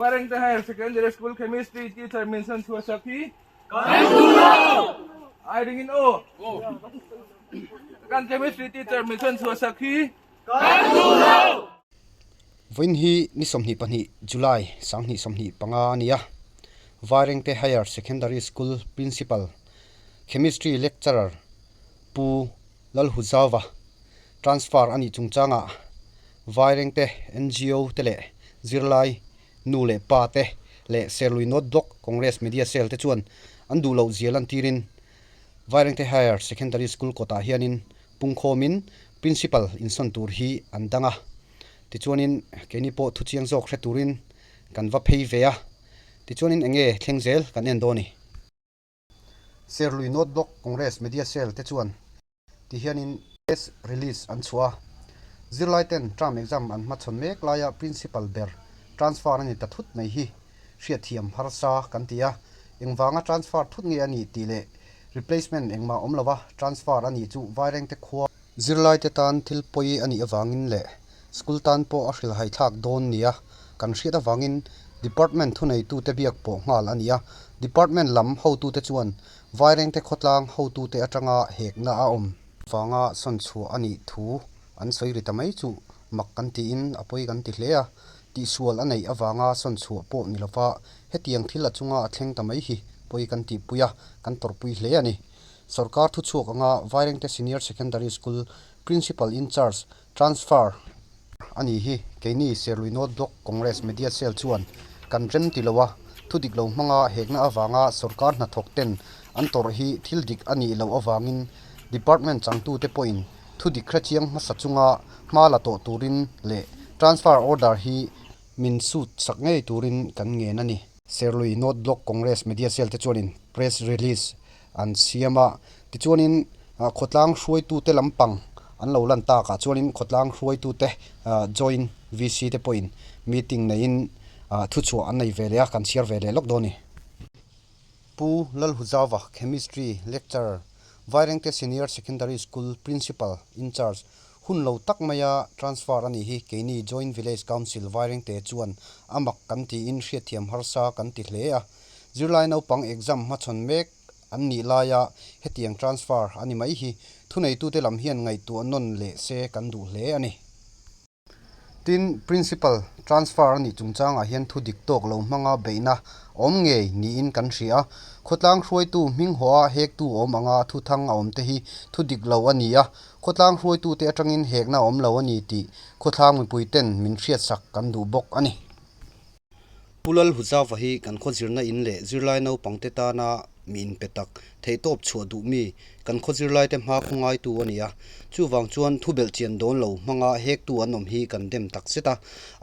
Vairengte Higher Secondary School Chemistry teacher min sawn chhuah sak hi Kan duh lo! Ai ringin aw! Kan Chemistry teacher min sawn chhuah sak hi Kan duh lo! Vawiin hi ni 22 July 2025 a ni a, Vairengte Higher Secondary School Principal, Chemistry Lecturer Pu Lalhuzauva transfer a nih chungchangah Vairengte ngo te leh zirlai nu leh pa te leh Serlui North Block Congress Media Cell te chuan an duh loh zia lantirin Vairengte Higher Secondary School kawtah hianin pungkhawmin Principal insawn tur hi an dang a. Tichuanin keini pawh thuchiang zawk hre turin kan va phei ve a. Tichuanin enge thleng zel kan en dawn i. Serlui North Block Congress Media Cell te chuan ti hianin press release an chhuah a, zirlai ten term exam an hmachhawn mek laia Principal ber transfer a ni ta thut mai hi hriatthiam harsa kan ti a, engvanga transfer thut nge a nih tih leh replacement engmah awm lova transfer a nih chu Vairengte khua Zirlai te tan thil pawi a nih avangin leh school tan pawh a hrilhhai thlak dawn nia kan hriat avangin department thuneitute biak pawh nghal a ni a. Department lam hotute chuan Vairengte khawtlang hotute atanga hekna a awm vanga sawn chhuah a nih thu an sawi ri ta mai chu mak kan tiin a pawi kan ti hle a. Tihsual a neih avanga sawn chhuah pawh ni lova hetiang thil a chunga a thleng ta mai hi pawi kan tihpui a, kan tawrhpui hle a ni. Sorkar thuchhuak anga Vairengte Senior Secondary School Principal in Charge transfer a ni hi keini Serlui North Block Congress Media Cell chuan kan rem ti lo a, thu dik lo hmanga hekna avanga sorkar hnathawk ten an tawrh hi thil dik a nih loh avangin Department changtute pawhin thu dik hrechiang hmasa chunga hma la tawh turin leh transfer order hi min sut sak ngei turin kan ngen a ni. Serlui North Block Congress Media Cell te chuanin press release an siam a, tichuanin khawtlang hruaitute lampang an lo lan takah chuanin khawtlang hruaitute joint VC te pawhin meeting neiin thuchhuah an nei ve leh a, kan chhiar ve leh lawk dawn a ni. Pu Lalhuzauva, Chemistry Lecturer, Vairengte Senior Secondary School Principal in Charge, hun lo tak maia transfer a nih hi keini Joint Village Council Vairengte chuan a mak kan tiin hriatthiam harsa kan ti hle a. Zirlai naupang exam hmachhawn mek an nih laia hetiang transfer a ni mai hi thuneitute lam hian ngaihtuah nawn leh se kan duh hle a ni. Tin, Principal transfer a nih chungchangah hian thu dik tawk lo hmanga beihna awm ngei niin kan hria a. Khawtlang hruaitu hming hawha hektu awm anga thuthang a awm te hi thu dik lo a ni a, khawtlang hruaitute atangin hekna awm lo a ni tih khawthlang mipuiten min hriatsak kan duh bawk a ni. Pu Lalhuzauva hi kan khaw zirna in leh zirlai naupangte tana mi inpe tak, theihtawp chhuah duh mi, kan khaw zirlaite hma khaw ngaitu a ni a. Chuvang chuan thu belhchian dawn lo hmanga hektu an awm hi kan dem tak zet a,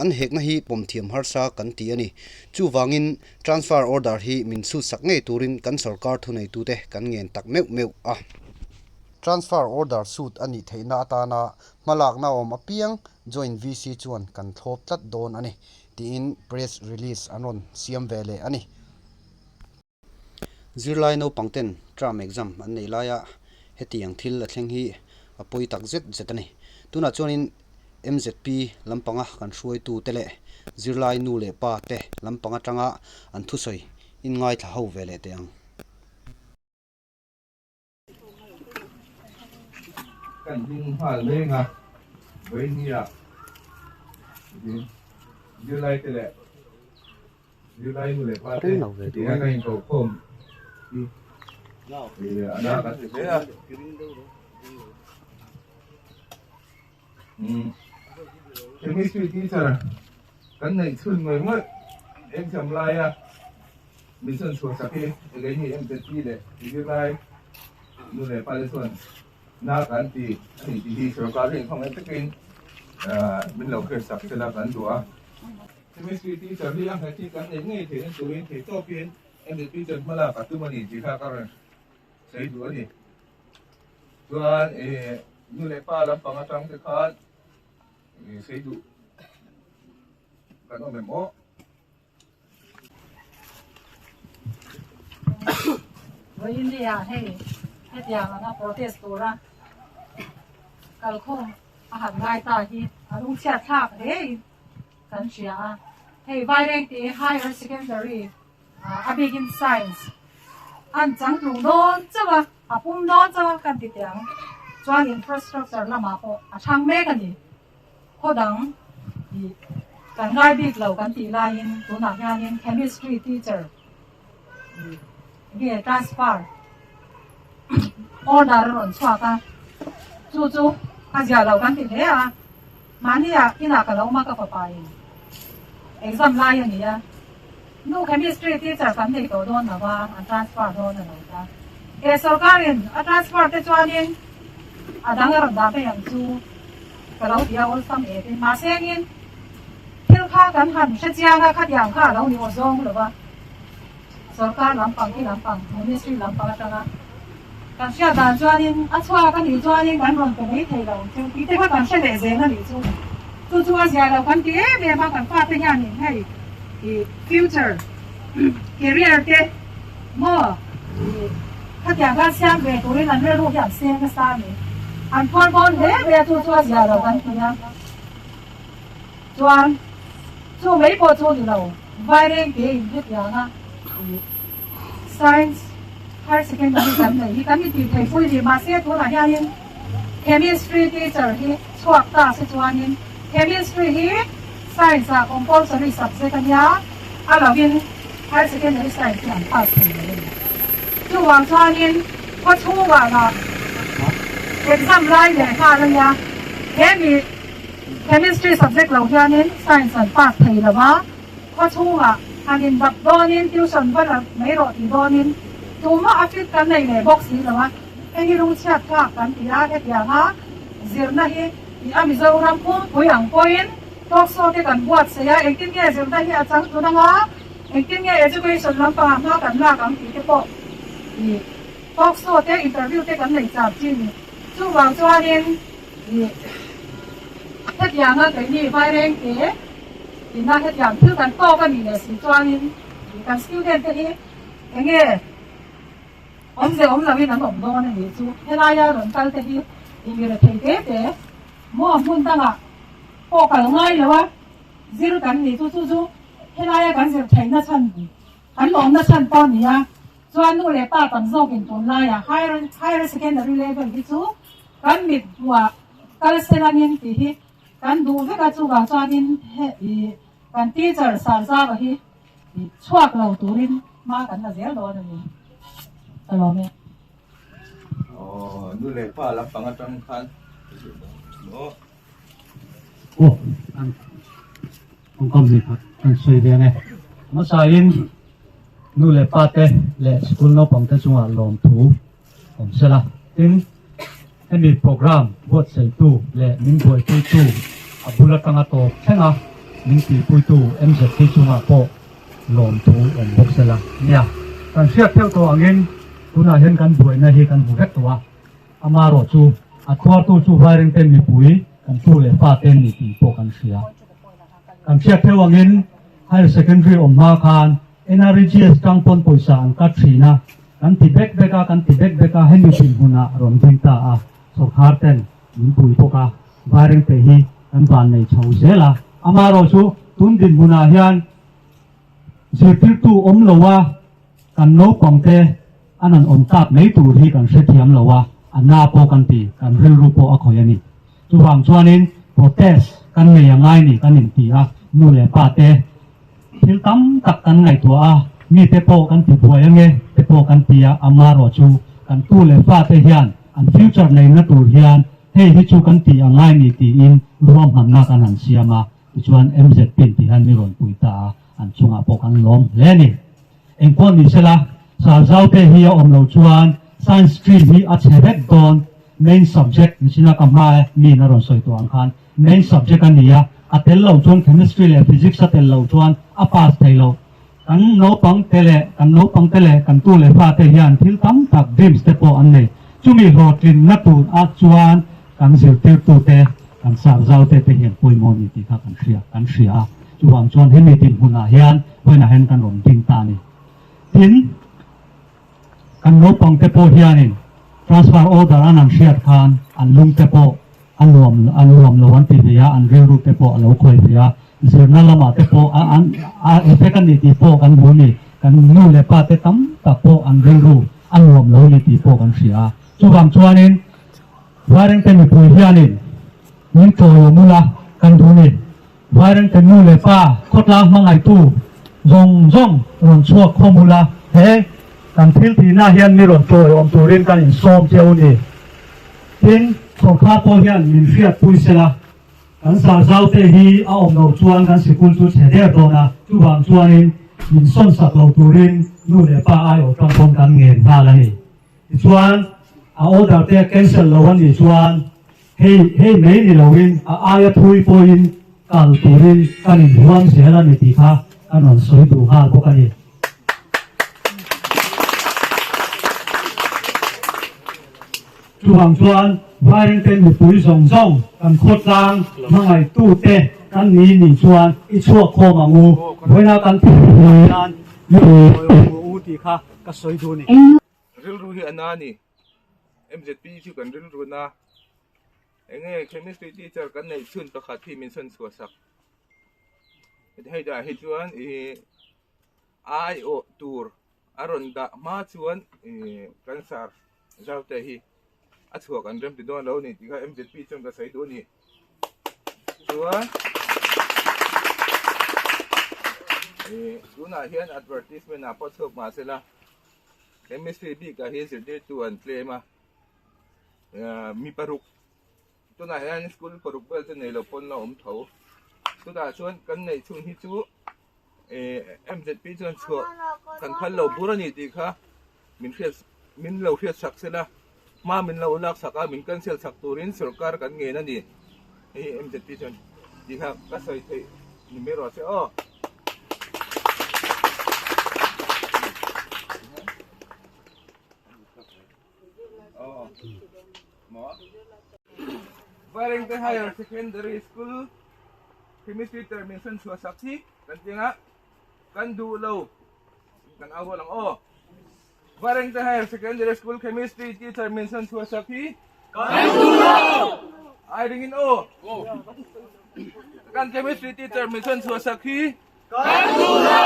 an hekna hi pawmthiam harsa kan ti a ni. Chuvangin transfer order hi min chhutsak ngei turin kan sorkar thuneitute kan ngen tak meuh meuh a. Transfer order chhut a nih theihna atana hmalakna awm apiang Joint VC chuan kan thlawp tlat dawn a ni. Tiin press release an rawn siam ve leh a ni. Zirlai naupang ten term exam an nei laia hetiang thil a thleng hi a pawi tak zet zet a ni. Tunah chuanin MZP lampanga kan hruaitu te leh zirlai nu leh pa te lampang atanga an thusawi in ngaithla ho ve leh teh ang. Kan ding nghal reng a, vawinia zirlai te leh zirlai nu leh pa te tiang a inkokhawm hi a na kan ti hle a. Chemistry teacher kan neih chhun ngawih ngawih exam laia min sawn chhuah sak hi keini MZP leh zirlai nu leh pa te chuan na kan ti a ni tih hi sorkar hi inkhawm em takin min lo hriat sak sela kan duh a. Chemistry teacher hi a nghet hi kan neih ngei theihna turin theihtawpin MZP chuan hma lak a tum a ni tih kha ka rawn sawi duh a ni. Chuan nu leh pa lampang atang te khan sei duh kan awm em aw. Vawiin ni ah hei hetiang anga protest tura kalkhawm a han ngai ta hi a lungchhiat thlak hle in kan hria a. Hei Vairengte Higher Secondary a bikin Science an changtlung dawn chauh a, a pum dawn chauh a kan ti teh ang. Chuan infrastructure lamah pawh a chhang mek a ni. Khaw dang ih kan ngai bik lo kan tih laiin tunah hianin Chemistry teacher ih nge transfer order a rawn chhuak a, chu chu a zia lo kan ti hle a. Mahnia inah ka lo awm a ka fapa in exam lai a ni a, nu chemistry teacher kan nei tawh dawn lo a, an transfer dawn a lo ta. He sorkarin a transfer te chuanin a dang a rawn dah mai ang chu ka lo ti a awlsam et in mahsengin thil kha kan han hre chiang a khatiang kha a lo ni aw zawng lo va sorkar lampang khi lampang ministry lampang atanga kan hriat dan chuanin a chhuak a nih chuanin kan rawn pe mai thei lo chu tih te kha kan hre leh zel a nih chu chu chu a zia lo kan ti em em a kan fate hianin hei ih future career te Maw? Ih, khatiang khan siam ve turin an rilru hi an seng nasa a ni. An phuar bawn hle ve a, chu chu a zia lo kan ti a. Chuan, chu mai pawh chu ni lo, Vairengte in hetianga ih Science Higher Secondary kan nei hi kan intih thei pui ni. Mahse, tunah hianin Chemistry teacher hi chhuak ta se chuanin Chemistry hi Science ah compulsory subject a nia, a lovin Higher Secondary Science hi an pass thei lo a ni. Chuvang chuanin khaw chhungah lah exam lai leh nghal a nia, he mi Chemistry subject lo hianin Science an pass thei lo a, khaw chhungah han inbak dawnin tuition va la mai rawh tih dawnin tumah a fit kan nei leh bawk si lo a, hei hi lungchhiat thlak kan ti a, hetianga zirna hi i a Mizoram pumpui ang pawhin Talk show te kan buatsaih a, engtin nge zirna hi a chang tun anga, engtin nge education lampangah hma kan lak ang tih te pawh i talk show te interview te kan nei cham chi ni. Chuvang chuanin i hetianga keini Vairengte ina hetiang thil kan tawk a nih leh si chuanin i kan student te hi enge awmze awm loin an awm dawn a nih chu. Helaia rawn kal te hi i mi rethei te te maw hmun dangah pawh kal ngai lo a, zir kan nih chu chu chu helaia kan zir theihna chhan kan lawmna chhan pawh a ni a, chuan nu leh pa tam zawkin tunlaiah higher higher secondary level hi chu kan mit hmuhah kal se langin tih hi kan duh vek a, chuvang chuanin he ih kan teacher Sarzava hi ih chhuak lo turin hma kan la zel dawn a ni ka lawm e. Aw nu leh pa lampang atang khan maw. Aw an tawngkam ni khat an sawi ve ang e. Hmasain nu leh pa te leh school naupang te chungah lawmthu awm sela. Tin, hemi program buatsaihtu leh min buaipuitu a bul atanga tawp thlenga min tihpuitu MZP chungah pawh lawmthu awm bawk sela. Nia, kan hriat theuh tawh angin tunah hian kan buaina hi kan hmu vek tawh a. Amarawh chu a thuartu chu Vairengte mipui kan tu leh fa te ni tih pawh kan hria. Kan hriat theuh angin Higher Secondary awm hma khan NREGS tang pawn pawisa an cut thin a, kan ti bek bek a, kan ti bek bek a, hemi dinhmunah rawn ding ta a, sawrkhar ten min pui bawk a, Vairengte hi kan van nei chho zel a. Amarawh chu tun dinhmunah hian zirtirtu awm lo a, Kan naupangte an an awm tak mai tur hi kan hrethiam lo a, a na pawh kan ti, kan rilru pawh a khawih a ni. Chuvang chuanin protest kan nei a ngai ni kan inti a, nu leh pa te thil tam tak kan ngaihtuah a, mite pawh kan ti buai ange te pawh kan ti a, amarawh chu kan tu leh fa te hian an future neihna tur hian hei hi chu kan ti a ngai ni tiin ruahmanna kan han siam a, tichuan MZP in ti hian mi rawn pui ta a, an chungah pawh kan lawm hle a ni. Engpawh ni sela, Sarzaute hi a awm loh chuan Science stream hi a chhe vek dawn. Main subject nichina ka hma miin a rawn sawi tawh ang khan main subject a ni a, a tel loh chuan Chemistry leh Physics a tel loh chuan a pass thei lo. Kan naupang te leh kan naupang te leh kan tu leh fate hian thil tam tak dreams te pawh an nei. Chumi hlawhtlinna tur ah chuan kan zirtirtute, kan Sarzaute te hian pawimawh a ni tih kha kan hria kan hria a. Chuvang chuan hemi dinhmunah hian vawiinah hian kan rawn ding ta a ni. Tin, kan naupangte pawh hianin transfer order an han hriat khan an lungte pawh a nuam a nuam lo an ti ve a, an rilrute pawh a lo khawi ve a. Zirna lamah te pawh a an a effect a ni tih pawh kan hmu a ni. Kan nu leh pa te tam tak pawh an rilru a nuam lo a ni tih pawh kan hria a. Chuvang chuanin Vairengte mipui hianin min ṭawih awm ula kan duh a ni. Vairengte nu leh pa khawtlang hmangaihtu zawng zawng rawn chhuak khawm ula he kan thil tihna hian mi rawn ṭawih awm turin kan insawm che u ni. Tin, sawrkar pawh hian min hriatpui sela. Kan zar te hi a awm loh chuan kan sikul chu chhe der dawn a, chuvang chuanin min sawn sak lo turin nu leh pa aiawh tang pawn kan ngen nghal a ni. Tichuan a order te cancel lo a nih chuan hei hei mai ni loin a aia thui pawhin kal turin kan inhuam zel a ni tih kha kan rawn sawi duh nghal bawk a ni. Chuvang chuan Vairengte mipui zawng zawng kan khawtlang hmangaihtute kan ni nih chuan i chhuak khawm ang u, vawiina kan thil hian mi sawi awm u tih kha ka sawi duh a ni. Rilru hi a na a ni. MZP chu kan rilru na. Enge chemistry teacher kan neih chhun pakhat hi min sawn chhuah sak. Hei dah hi chuan ih aiawh tur a rawn dah hma chuan ih kan sar zaute hi a chhuak an rem ti dawn lo a ni tih kha MZP chuan ka sawi duh a ni. Chuan ih tunah hian advertisement ah pawh chhuak mah sela chemistry bikah hian zirtirtu an tlem a mi paruk Tunah hian school paruk vel chu nei lo pawn la awm tho. Chutah chuan kan neih chhung hi chu eh MZP chuan chhuah kan phal lo bur a ni tih kha min hriat min lo hriat sak se la, hma min lo lak sak a min cancel sak turin sorkar kan ngen a ni. Hei MZP chuan tih kha ka sawi theih ni mai rawh se aw. Vairengte Higher Secondary School Chemistry Termination chhuah sak hi kan ti anga kan duh lo kan au rual ang aw. Vairengte Higher Secondary School Chemistry Teacher Mention chhuah sak hi kan duh lo. Ai ringin aw. Kan Chemistry Teacher Mention chhuah sak hi kan duh lo.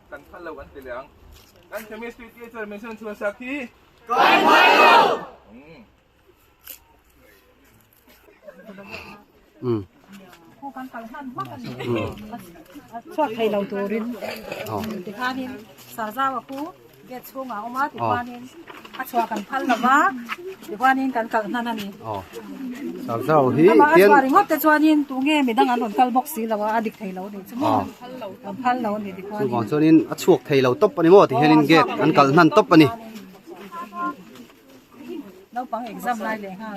Kan phal lo an ti leh ang. Kan chemistry teacher min sawn chhuah sak hi kan phal lo. Chhuak thei lo turin tikhanin Sarzawa khu gate chhungah a awm a tikhuanin a chhuah kan phal lo va tikhuanin kan kalh hnan a ni. Amah a chhuah ringawt te chuanin tunge midang an rawn kal bawk si lo a, a dik thei lo a nih chu maw kan phal lo a ni tikhuanin. Chuvang chuanin a chhuak thei lo tawp a ni maw tihianin gate an kalh hnan tawp a ni. Naupang exam lai leh nghal.